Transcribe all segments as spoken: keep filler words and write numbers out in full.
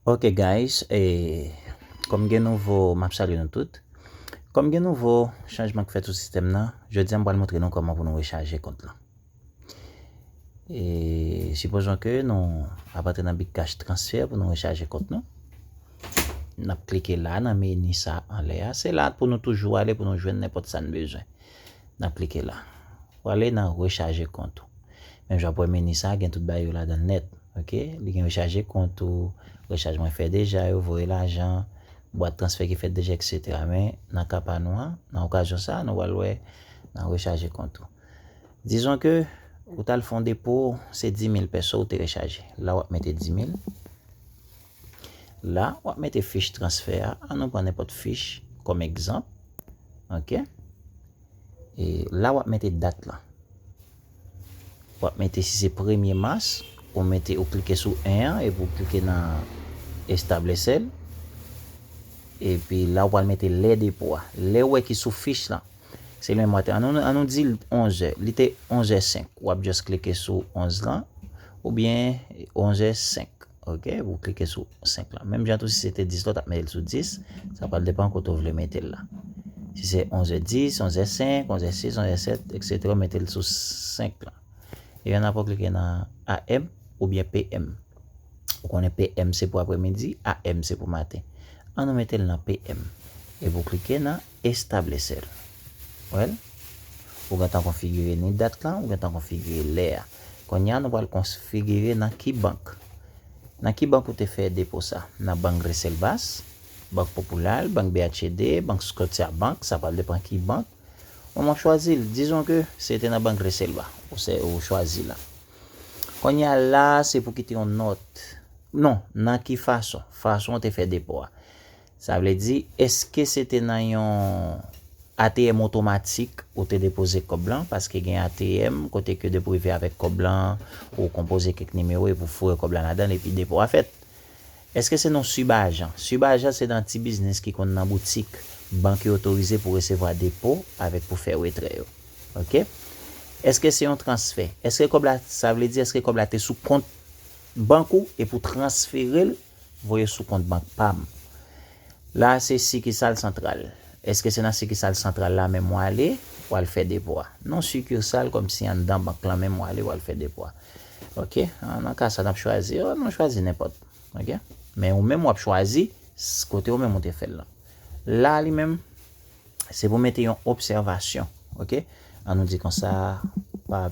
Ok guys, e, kòm gen nouvo, m ap salye nou tout. Kòm gen nouvo chanjman k fèt sou sistèm nan, jodi a m pral montre nou kòman pou nou rechaje kont lan. E sipozon ke nou ap antre nan Big Cash Transfer pou nou rechaje kont nou. N ap klike la nan meni sa anlè a. Se la pou nou toujou ale pou nou jwenn nenpòt sa n bezwen. N ap klike la. Ou ale nan rechaje kont ou. Menm jan w ap wè meni sa gen tout bagay yo ladan l nèt. Ok? Li gen rechaje kont ou, rechaj mwen fè deja yo, voye lajan, bwat transfè ki fèt deja, et cetera. Men nan ka pa nou an, nan okazyon sa, nou pral wè nan rechaje kont ou. Dizon ke ou t al fè yon depo, se dis mil peso ou te rechaje. La w ap mete dis mil. La, w ap mete fich transfè a. An nou pran nenpòt fich kòm egzanp. Ok? E la, w ap mete dat lan. W ap mete, si se premye mas, ou mete, ou klike sou en an, epi ou klike nan establece l. Epi la, w pral mete lè depo a. Lè w wè ki sou fich lan. Se menm maten. An nou, an nou di l onz è. Li te onz è senk. W ap just klike sou onz lan. Oubyen onz è senk. Ok? Ou klike sou senk lan. Menm jan tou, si se te dis la, w t ap mete l sou dis. Sa pral depann kote w vle mete l la. Si se onz è dis, onz è senk, onz è sis, onz è sèt, et cetera, mete l sou senk lan. Epi annapre w klike nan A M oubyen P M. Ou konnen P M se pou apremidi, A M se pou maten. An nou mete l nan P M. Epi w klike nan establece l. Wè l? Ou gentan konfigire ni dat lan, ou gentan konfigire lè a. Kounye a, nou pral konfigire nan ki bank. Nan ki bank ou te fè depo sa? Nan Bank Gresèlbas, Bank Popilal, Bank B H C D, Bank Scotiabank, sa pral depann ki bank. Mwen, m ap chwazi l. Dizon ke se te nan Bank Gresèlbas. Ou se, ou chwazi la. Kounye a la, se pou kite yon nòt. Non, nan ki fason? Fason ou te fè depo a. Sa vle di, èske se te nan yon A T M otomatik ou te depoze kòb lan? Paske gen A T M kote ke depi w rive avèk kòb lan, ou konpoze kèk nimewo epi w foure kòb lan ladan l epi depo a fèt. Èske se nan sib ajan? Sib ajan se nan ti biznis ki konn nan boutik bank yo otorize pou resevwa depo avèk pou fè retrè yo. Ok? Èske se yon transfè? Èske kòb la, sa vle di èske kòb la te sou kont bank ou epi w transfere l, voye sou kont bank pa m? La se sikisal santral. Èske se nan sikisal santral la menm w ale, w al fè depo a? Non, sikisal kòmsi anndan bank lan menm w ale, w al fè depo a. Ok? An, nan ka sa, n ap chwazi, an nou chwazi nenpòt. Ok? Men ou menm w ap chwazi s-, kote ou menm ou te fè l lan. La li menm, se pou mete yon obsèvasyon. Ok? An nou di konsa, pa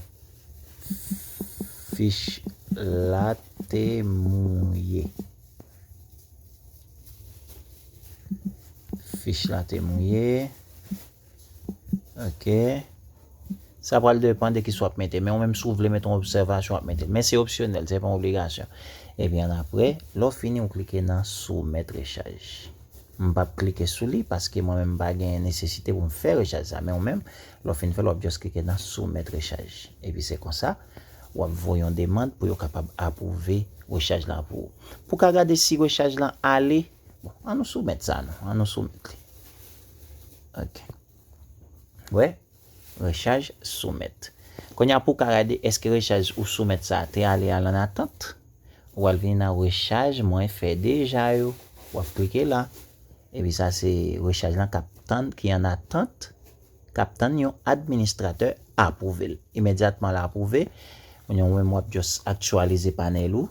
fich la te mouye. Fich la te mouye. Ok. Sa pral depann de kisa w ap mete. Men ou menm si w vle mete yon obsèvasyon, w ap mete l. Men se opsyonèl, se pa yon obligasyon. Epi annapre, lè w fini, ou klike nan soumèt rechaj. M p ap klike sou li paske mwen menm m pa gen nesesite pou m fè rechaj sa. Men ou menm, lè w fin fè l, w ap just klike nan soumèt rechaj. Epi se konsa, w ap voye yon demann pou yo kapab apwouve rechaj la pou ou. Pou w ka gade si rechaj lan ale, bon, an nou soumèt sa non, an nou soumèt li. Ok. Wè, rechaj soumèt. Kounye a pou w ka gade èske rechaj ou soumèt sa a te ale a an atant, ou al vini nan rechaj mwen fè deja yo. W ap klike la. Epi sa se rechaj lan k ap tann, ki an atant, k ap tann yon administratè apwouve l. Imedyatman l apwouve, kounye a ou menm w ap just aktyalize panèl ou.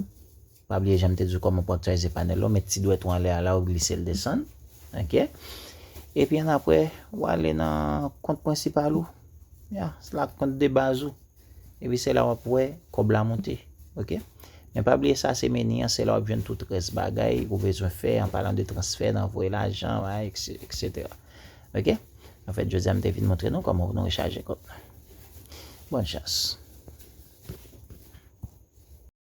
Pa bliye jan m te di w kòman pou aktyalize panèl la, ou met ti dwèt ou anlè a la, ou glise l desann. Ok? Epi annapre, ou ale nan kont prensipal ou. Ya, se la kont de baz ou. Epi se la w ap wè kòb la monte. Ok? Men pa bliye sa se meni an, se la w ap jwenn tout rès bagay ou bezwen fè, an palan de transfè, nan voye lajan, et cetera. Ok? Anfèt, jodi a m te vin montre nou kòman pou nou rechaje kont nou. Bòn chans.